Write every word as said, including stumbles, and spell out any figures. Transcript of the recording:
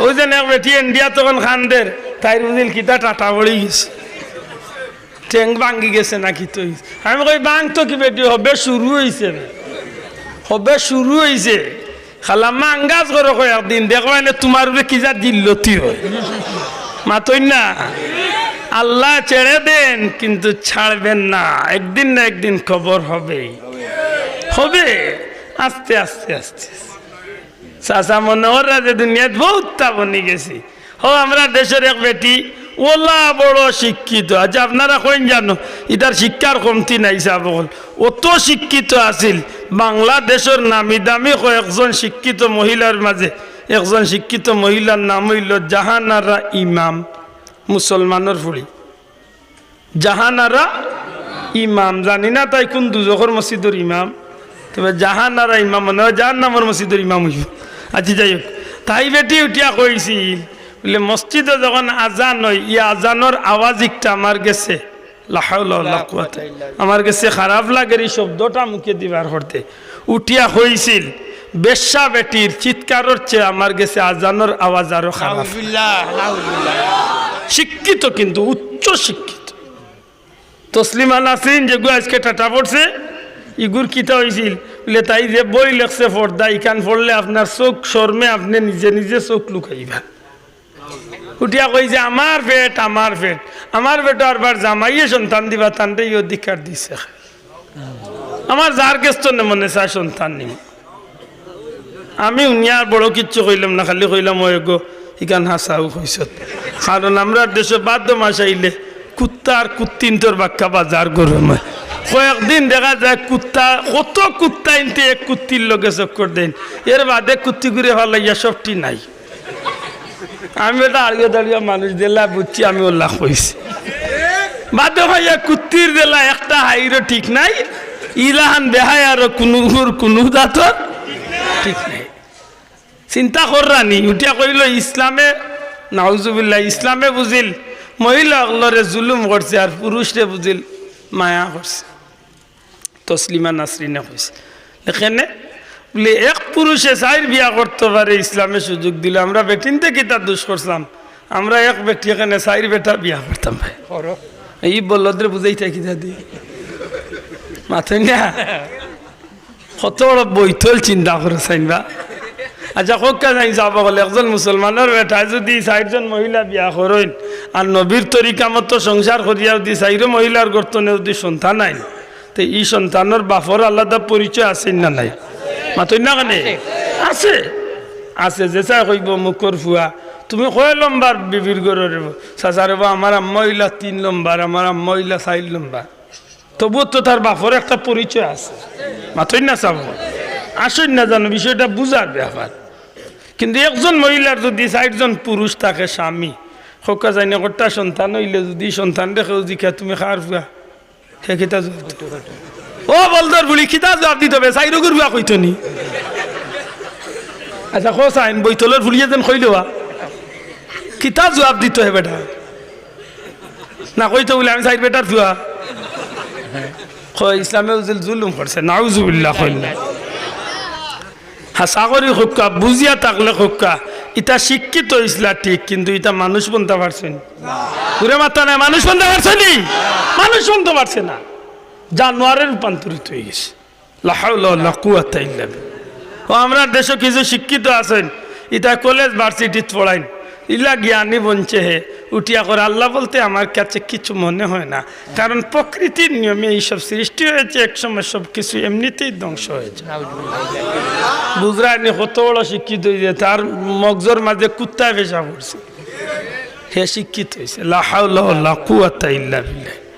অউ যেন এক বেটি ইন্ডিয়া তখন কান্দের, তাইর বুঝিল কিতা টাটা পড়ি গেছে, ঠেং ভাঙ্গি গেছে না কিতা অইছে। আমি কই, "ভাঙতো কি বেটি, সবে শুরু অইছে বে, সবে শুরু অইছে।" খালাম্মা আঙ্গাজ করো কয় একদিন, দেখবায় নে তুমার উপরে কি জাত জিল্লতি অয়। মাতইন না, আল্লায় ছেড়ে দেন কিন্তু ছাড়বেন না, একদিন না একদিন খবর হবেই, হবে, আস্তে আস্তে আস্তে আস্তে। চাচা মনে কররা যে দুনিয়াত বউততা বনি গেছি। হো, আমরার দেশর এক বেটি, অলা বড় শিক্ষিত। আচ্ছা, আপনারা কইন জানো, ইতার শিক্ষার কমতি নাই, সাব অকল। অত শিক্ষিত আছিল, বাংলাদেশর নামি দামি কয়েকজন শিক্ষিত মহিলার মাঝে একজন শিক্ষিত মহিলার নাম অইলো জাহানারা ইমাম, মুসলমানর ফুড়ি। জাহানারা ইমাম, জানি না তাই কুন দুজখর মসজিদর ইমাম, তবে জাহানারা ইমাম মনে অয় জাহান্নামর মসজিদর ইমাম অইবো। আচ্ছা, যাই হোক, তাই বেটি উঠিয়া কইছিল, বুলে, "মসজিদো যখন আজান অয়, ই আজানর আওয়াজ একটা আমার গেছে, লা হাওলা ওয়ালা কুওয়াতা, আমার গেছে খারাপ লাগের ই শব্দটা মুখেদি বার করতে।" উঠিয়া কইছিল, "বেশ্যা বেটির চিৎকারর চেয়ে আমার গেছে আজানর আওয়াজ আরো খারাপ।" নাউজুবিল্লাহ, নাউজুবিল্লাহ। শিক্ষিত, কিন্তু উচ্চ শিক্ষিত। তসলিমা নাসরিন যেগু আইজকে টাটা পড়ছে, ইগুর কিতা অইছিল? বুলে, তাই যে বই লেখছে পর্দা, ইখান পড়লে আপনার চউখ শরমে আপনে নিজে নিজে চউখ লুকাইবা। উঠিয়া কইছে, "আমার পেট, আমার পেট, আমার পেটো আরবার জামাইয়ে সন্তান দিবা, তানরে ই অধিকার দিছে। আমার যার গেছ থনে মনে চায় সন্তান নিমু।" আমি হুনিয়া আর বড় কিচ্ছু কইলাম না, খালি কইলাম, "অয় গো, ইখান হাছাউ কইছত।" কারণ আমরার দেশো ভাদ্র মাস আইলে কুত্তা আর কুত্তিন্তর বাক্কা বাজার গরম অয়। কয়েকদিন দেখা যায় কুত্তা, কত কুত্তাইন্তে এক কুত্তির লগে চক্কর দেইন, এর বাদে কুত্তিগুরে ফালাইয়া সবটি নাই। আমি বেটা আড়িয়া দাড়িয়া মানুষ, যেলা বুঝছি আমি অলা কইছি। বাদে ভাইয়া কুত্তির যেলা একটা হাইরও ঠিক নাই, ইলাখান বেহায়ারও কুনুর কুনু জাতর ঠিক নাই। চিন্তা কররা নি, উঠিয়া কইলো ইসলামে, নাউজুবিল্লাহ, ইসলামে বুঝিল মহিলা অকলরে জুলুম করছে আর পুরুষরে বুঝিল মায়া করছে। তসলিমা নাসরিনে কইছে, দেখেনে, বুলে, "এক পুরুষে চাইর বিয়া করতো পারে, ইসলামে সুযোগ দিলো, আমরা বেটিন্তে কিতা দুষ করছলাম? আমরা এক বেটি এখানে চাইর বেটা বিয়া করতাম পাই।" ই বলদরে বুঝাইতা কিতা দি? মাতইন না। কত বড় বৈতল চিন্তা করো চাইন বা। আচ্ছা, কউক্কা চাইন সাব অকল, একজন মুসলমানর বেটায় যুদি চাইরজন মহিলা বিয়া করইন, আর নবীর তরিকা মতো সংসার করিয়া যুদি চাইরো মহিলার গর্ত থনে যুদি সন্তান আইন, তে ই সন্তানর বাপর আলাদা পরিচয় আছে না নাই? মাতইন না কেনে? আছে। আছে, আছে। যে চায় কইবো, "মুখর ফুয়া, তুমি কয় লম্বার বিবির ঘরর রেবো?" "চাচা রেবো, আমার আম্মা অইলা তিন লম্বার, আমার আম্মা অইলা চাইর লম্বার।" তবুও তো তার বাপর একটা পরিচয় আছে। মাতইন না সাব। আসইন না জানো, বিষয়টা বুঝার ব্যাপার। কিন্তু একজন মহিলার যুদি চাইরজন পুরুষ থাকে স্বামী, কউক্কা চাইন একটা সন্তান অইলে যুদি সন্তানরে কেউ জিকায়, "তুমি কার ফুয়া?" হে কিতা জুয়াব দিতো? ও বলদর ফুড়ি, কিতা জুয়াব দিতো বে? চাইরোগুর ফুয়া কইতো নি? আচ্ছা, কও চাইন, বৈতলর ফুড়িয়ে যেন কইলো বা। কিতা জুয়াব দিতো হে বেটা? না কইতো বুলে, "আমি চাইর বেটার ফুয়া।" কয়, ইসলামে উজিল জুলুম করছে, নাউজুবিল্লাহ কইলা। হাছা করি কউক্কা, বুঝিয়া থাকলে কউক্কা, ইতা শিক্ষিত অইছলা ঠিক, কিন্তু ইতা মানুষ বনতা পারছে নি। জুরে মাতইন না, মানুষ বনতা পারছে নি? মানুষ বনতা পারছে না, জানোয়ারে রূপান্তরিত অইগেছে। লা হাওলা ওয়ালা কুওয়াতা ইল্লা বিল্লাহ। ও, আমরার দেশো কিছু শিক্ষিত আছইন, ইতা কলেজ ভার্সিটিত পড়াইন, ইলা জ্ঞানী বনছে হে, উঠিয়া কর, "আল্লাহ বলতে আমার কাছে কিছু মনে হয় না, কারণ প্রকৃতির নিয়মে এইসব সৃষ্টি হয়েছে, এক সময় সব কিছু এমনিতেই ধ্বংস হয়ে যায়।" বুঝরা নি কত বড় শিক্ষিত অইছে, তার মগজর মাঝে কুত্তায় পেশাব করছে, হে শিক্ষিত অইছে। লা হাওলা ওয়ালা কুওয়াতা ইল্লা বিল্লাহ।